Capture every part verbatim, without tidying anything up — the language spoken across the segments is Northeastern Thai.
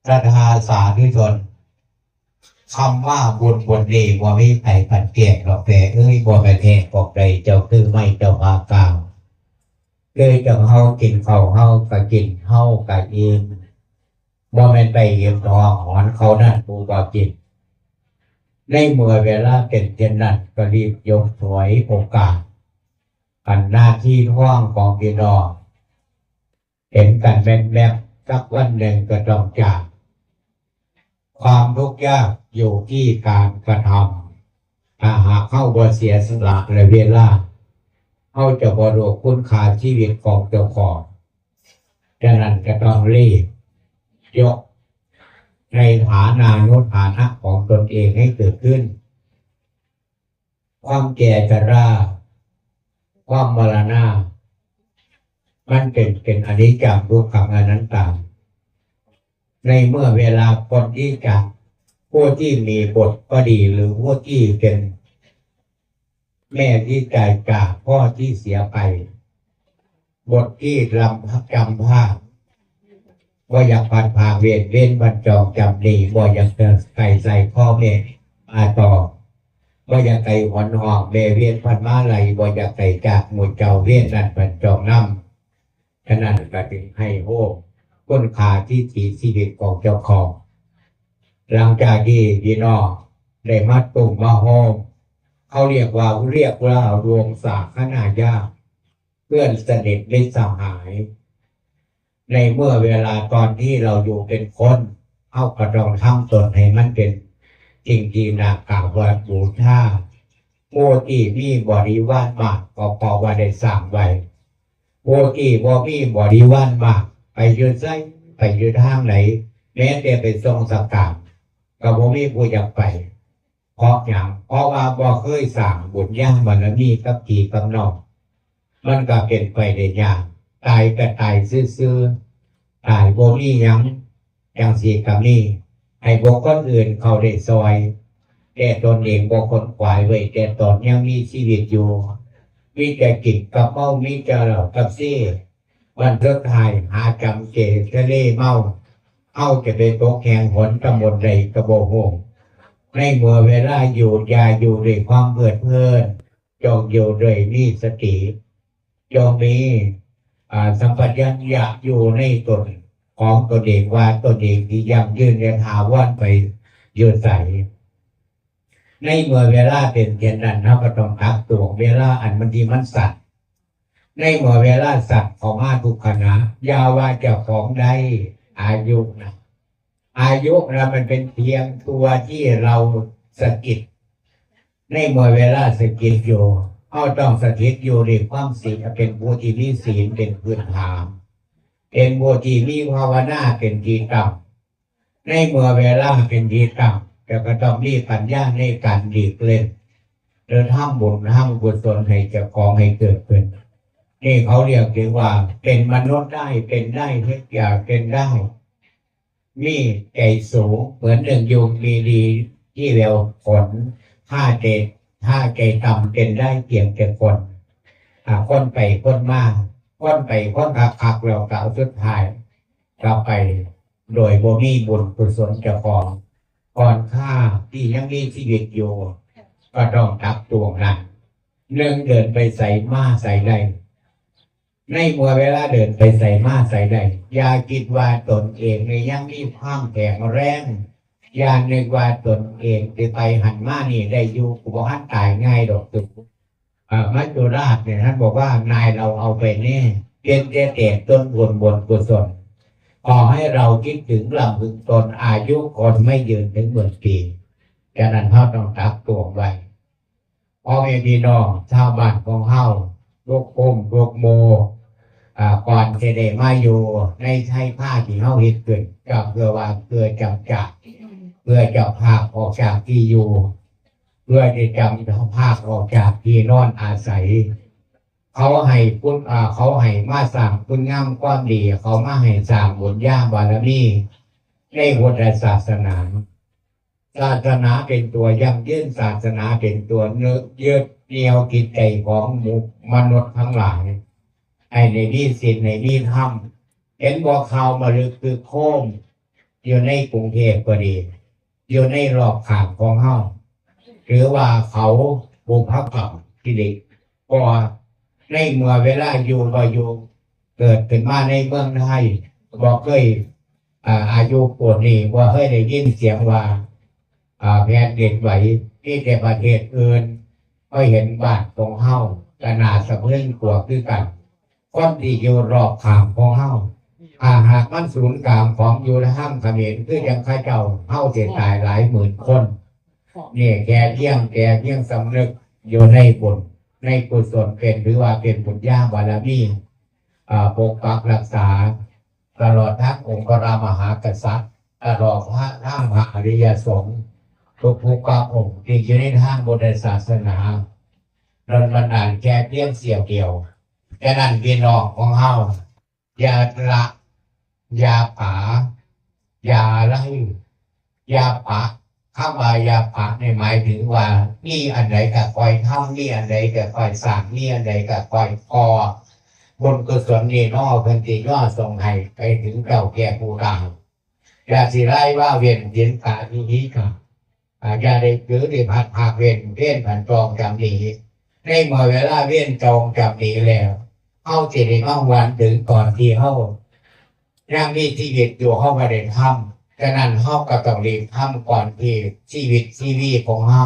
ศรัทธาสาธุชน คำว่าบุญบุญนี่บ่มีไผปฏิเสธดอก แต่เอ้ย บ่แม่นแท้ปอกใด เจ้าคือไม้เจ้าพากล่าว คือจั่งเฮากินข้าวเฮาก็กิน เฮาก็อิ่ม บ่แม่นไปยืมทองหอนเขานั่นผู้บ่กิน ในเมื่อเวลาเป็นเช่นนั้น ก็รีบยกฉวยโอกาส อันหน้าที่ทองของพี่น้อง เห็นกันแมบๆ สักวันหนึ่งก็ต้องจาก ความทุกข์ยากอยู่ที่การกระทำ ถ้าหากเฮาบ่เสียสละและเวลา เฮาจะบ่รู้คุณค่าชีวิตของเจ้าของ ฉะนั้นก็ต้องรีบยกในฐานานุฐานะของตนเองให้เกิดขึ้น ความแก่ชรา ความมรณะ มันเป็น เป็นอนิจจังทุกขังอนัตตา ในเมื่อเวลาคนที่จะ ผู้ที่มีบุตรก็ดี หรือผู้ที่เป็นแม่ที่ตายจากพ่อที่เสียไป บุตรที่ลำจำพร้า บ่อยากพัดพรากเวร เวรพันจองจำหนี้ บ่อยากไก่ใส่ข้อแม่มาต่อ บ่อยากไก่หอนห้องแม่ เวรพันมาลัย บ่อยากไก่จากหมู่เจ้า เวรนั้นพันจองนำ ฉะนั้นก็จึงให้โฮมคุณค่าที่ชีวิตของเจ้าของ หลังจากที่พี่น้องได้มาตุ้มมาโฮม เขาเรียกว่า เรียกว่าดวงสาคณาญาติ เพื่อนสนิทมิตรสหาย ในเมื่อเวลาตอนที่เราอยู่เป็นคน เฮาก็ต้องทำตนให้มันเป็นสิ่งที่น่ากราบไหว้บูชา ผู้ที่มีบริวารมากก็เพราะว่าได้สร้างไว้ ผู้ที่บ่มีบริวารมาก ไปอยู่ไส ไปอยู่ทางไหน แม้แต่ไปส่งสังฆทาน ก็บ่มีผู้อยากไป เพราะหยัง เพราะว่าบ่เคยสร้างบุญญาบารมีกับพี่กับน้อง มันก็เป็นไปได้ยาก ตายก็ตายซื่อๆ ตายบ่มีหยัง จั่งซี้ก็มี ให้บุคคลอื่นเขาได้ซอย แต่ตนเองบ่ขนขวายไว้ แต่ตอนยังมีชีวิตอยู่ มีแต่กินกับเมา มีแต่เหล้ากับเซ วันสุดท้ายหาจำเจทะเลเมา เฮาจะไปตกแห่งหนตำบลใดก็บ่ฮู้ ในเมื่อเวลาอยู่อย่าอยู่ด้วยความเพลิดเพลิน จงอยู่ด้วยมีสติ จงมี อ่า สัมปชัญญะอยู่ในตนของตนเองว่าตนเองที่ยั่งยืนและถาวรไปอยู่ไส ในเมื่อเวลาเป็นเช่นนั้น เราก็ต้องตักตวงเวลาอันมันที่มันสั้น ในเมื่อเวลาสั้นเข้ามาทุกขณะ อย่าว่าเจ้าของได้อายุนะ อายุนะมันเป็นเพียงตัวที่เราสะกิด ในเมื่อเวลาสะกิดอยู่ เราต้องสถิตอยู่ในความศีล เป็นผู้ที่มีศีลเป็นพื้นฐาน เป็นผู้ที่มีภาวนาเป็นที่ตั้ง ในเมื่อเวลาเป็นที่ตั้ง แต่ก็ต้องมีปัญญาในการหลีกเล่น หรือทำบุญทำกุศลให้เจ้าของให้เกิดขึ้น นี่เขาเรียกถึงว่าเป็นมนุษย์ได้ เป็นได้ทุกอย่างเป็นได้ มีใจสูงเหมือนหนึ่งยุง มีดีที่แววขน ถ้าใจ ถ้าใจต่ำเป็นได้เพียงแต่คน อ่า คนไปคนมา คนไปคนคักๆ แล้วก็สุดท้ายก็ไปโดยบ่มีบุญกุศลเจ้าของ ก่อนข้าที่ยังมีชีวิตอยู่ ก็ต้องตักตวงนั้น หนึ่งเดินไปไสมาไสได้ ในเมื่อเวลาเดินไปไสมาไสได้ อย่าคิดว่าตนเองนี่ยังมีความแข็งแรง อย่านึกว่าตนเองสิไปหั้นมานี่ได้อยู่ กูบ่ทันตายง่ายดอก ตึก เอ่อ มัจจุราชเนี่ยท่านบอกว่านายเราเอาไปแน่ เป็นแต่แต่ต้นบุญบุญกุศล ขอให้เราคิดถึงลำพึงตน อายุคนไม่ยืนถึงหมื่นปี ฉะนั้นเราต้องตักตวงไว้ พ่อแม่พี่น้องชาวบ้านของเฮา ทุกกลุ่มทุกหมู่ อ่า ก่อนสิได้มาอยู่ในไทยผ้าที่เฮาเฮ็ดขึ้น ก็เพื่อว่า เพื่อจำจาก เพื่อจะพรากออกจากที่อยู่ เพื่อจะจำพรากออกจากที่นอนอาศัย เขาให้คุณ อ่า เขาให้มาสร้างคุณงามความดี เขามาให้สร้างบุญญาบารมีในพุทธศาสนา ศาสนาเป็นตัวยั่งยืน ศาสนาเป็นตัวยึดเหนี่ยวจิตใจของหมู่มนุษย์ทั้งหลาย ให้ได้มีศีล ให้มีธรรม เห็นบ่ ข่าวมะลึกคึกโครม อยู่ในกรุงเทพฯก็ดี อยู่ในรอบข้างของเฮา หรือว่าเขาบุพกรรมที่ดี เพราะว่าในเมื่อเวลาอยู่บ่อยู่ เกิดขึ้นมาในเมืองไทย บ่เคย อ่า อายุปูานนี้บ่เคยได้ยินเสียงว่า อ่า แผ่นดินไหว มีแต่ประเทศอื่น ก็เห็นบ้านของเฮา ก็น่าสะพรึงกลัวคือกัน คนที่อยู่รอบข้างของเฮา ถ้าหากมันศูนย์กลางของอยู่ทางเขมร คือจั่งเขาเจ้า เฮาสิตายหลายหมื่นคน นี่แก่เพียง แก่เพียงสำนึกอยู่ในบุญ ในกุศลเป็น ถือว่าเป็นบุญญาบารมี อ่า ปกปักรักษา ตลอดทั้งองค์พระมหากษัตริย์ ตลอดทั้งพระอริยสงฆ์ทุกๆพระองค์ที่อยู่ในทางพุทธศาสนา ดลบันดาลแก่เพียงเสี้ยวเดียว ฉะนั้นพี่น้องของเฮา อย่าละ อย่าป๋า อย่าไล่ อย่าปะ คำว่าอย่าปะนี่หมายถึงว่า มีอันใดก็ค่อยทำ มีอันใดก็ค่อยสร้าง มีอันใดก็ค่อยก่อ บุญกุศลนี่น้อเพิ่นสิย่อส่งให้ไปถึงเจ้าแก่ผู้ตาย อย่าสิไล่ว่าเว้นเว้นกาอีนี้ค่ะ อ่า อย่าได้ถือได้พัดพากเว้น เว้นผันจองจำนี้ ในเมื่อเวลาเว้นจองจำนี้แล้ว เฮาสิได้มาวันถึงตอนที่เฮายังมีชีวิตอยู่ เฮาบ่ได้ทำ ฉะนั้นเฮาก็ต้องรีบทำก่อนที่ชีวิตชีวีของเฮา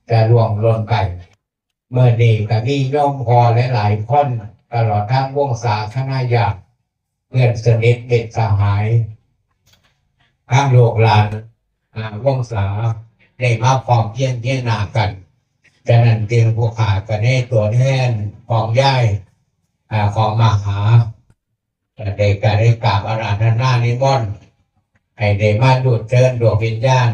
จะล่วงหล่นไป เมื่อนี้ก็มีโยมพ่อหลายๆคน ตลอดทั้งวงศาคณะญาติ เพื่อนสนิทมิตรสหาย ทั้งลูกหลาน อ่า วงศา ได้มาพร้อมเพรียงเคียงหน้ากัน ฉะนั้นจึงผู้ข้าก็ได้ตัวแทนของยาย อ่า ของมหา ก็ได้ ก็ได้กราบอาราธนานิมนต์ ให้ได้มาดูดเชิญดวงวิญญาณ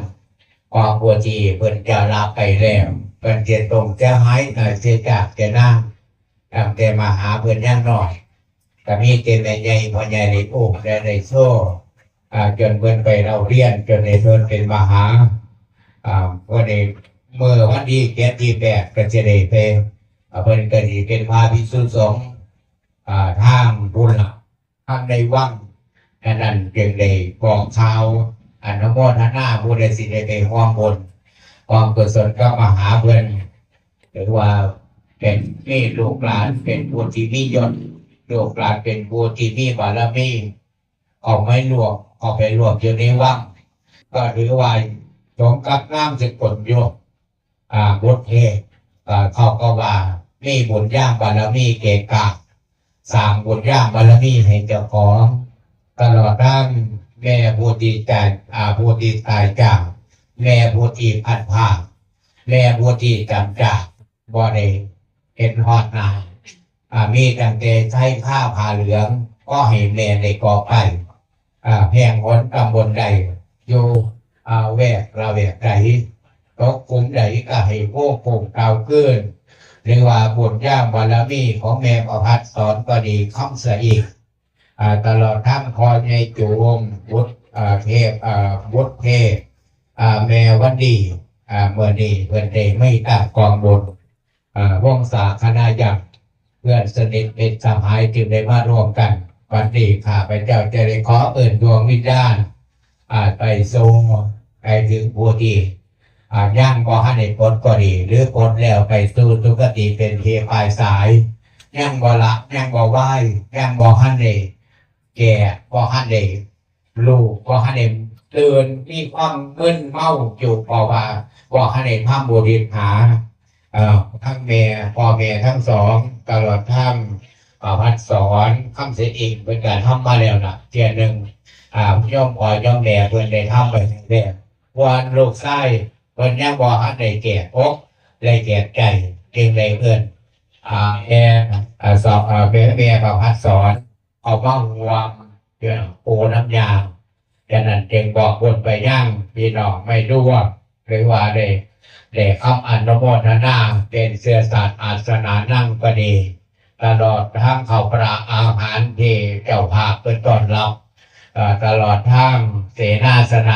ของผู้ที่เพิ่นจะลาไปแล้ว เพิ่นจะต้องจะหายตายเสียจากจะนาง ตั้งแต่มหาเพิ่นยังน้อย ก็มีแต่แม่ใหญ่พ่อใหญ่ได้อุ้มและได้โซ่ อ่า จนเพิ่นไปเล่าเรียน จนได้เพิ่นเป็นมหา อ่า วันนี้เมื่อวันที่เจ็ดที่แปดก็จะได้ไป อ่า เพิ่นก็สิเป็นพระภิกษุสงฆ์ อ่า ทางบุญละ ทางในวัง ฉะนั้นจึงได้บอกข่าวอนุโมทนาผู้ใดสิได้ไปร่วมบุญ ร่วมกุศลกับมหาเพิ่น ถือว่าเป็น มีลูกหลานเป็นผู้ที่มียศ ลูกหลานเป็นผู้ที่มีบารมี เอาไม้รวม เอาไปรวมอยู่ในวัง ก็ถือว่าสมกับนามสกุลอยู่ อ่า บุตรเทพ อ่า เขาก็ว่ามีบุญญาบารมีเกะกะ สร้างบุญญาบารมีให้เจ้าของ ตลอดทั้งแม่ผู้ที่ตาย อ่า ผู้ที่ตายจาก แม่ผู้ที่พัดพราก แม่ผู้ที่จำจาก บ่ได้เห็นฮอดหน้า อ่า มีตั้งแต่ใช้ผ้าผ้าเหลือง ก็ให้แม่ได้ก่อไป อ่า แห่งหนตำบลใด อยู่ อ่า แวกละแวกใด ตกกลุ่มใดก็ให้โว้คงกล่าวคืน หรือว่าบุญญาบารมีของแม่ประภัสสรก็ดี คำสะอีก อ่า ตลอดทั้งพ่อใหญ่โจม บุตร อ่า เทพ อ่า บุตรเทพ อ่า แม่วันดี อ่า เมื่อนี้เพิ่นได้ไม่ตามกองบุญ อ่า วงศาคณะญาติ เพื่อนสนิทมิตรสหายจึงได้มาร่วมกัน วันนี้ข้าพเจ้าจะได้ขอเอิ้นดวงวิญญาณ อ่า ไปสู่ ไปถึงผู้ที่ อ่า ยังบ่ทันได้พ้นก็ดี หรือพ้นแล้วไปสู่สุคติเป็นที่ปลายสาย ยังบ่ละ ยังบ่ไหว ยังบ่ทันได้แก่ บ่ทันได้รู้ บ่ทันได้ตื่น มีความมึนเมาอยู่ เพราะว่าบ่ทันได้ทำบุญหา เอ่อ ทั้งแม่ พ่อแม่ทั้งสอง ตลอดทั้ง ประภัสสร คำเสนเองเป็นการทำมาแล้วนะ เทื่อหนึ่ง อ่า โยมพ่อโยมแม่เพิ่นได้ทำไปแล้ว ว่าลูกชายเพิ่นยังบ่ทันได้แก่อกได้แก่ใจ จึงได้เอิ้น อ่า แม่ อ่า สอง อ่า แม่ แม่ประภัสสร เอามาร่วมเรื่องปู่น้ำยา ฉะนั้นจึงบอกบุญไปยังพี่น้องไม่รู้ว่า หรือว่าได้ ได้คำอนุโมทนาเป็นเสื้อสาดอาสนานั่งก็ดี ตลอดทั้งข้าวปลาอาหารที่เจ้าภาพเพิ่นต้อนรับ เอ่อ ตลอดทั้งเสนาสนะ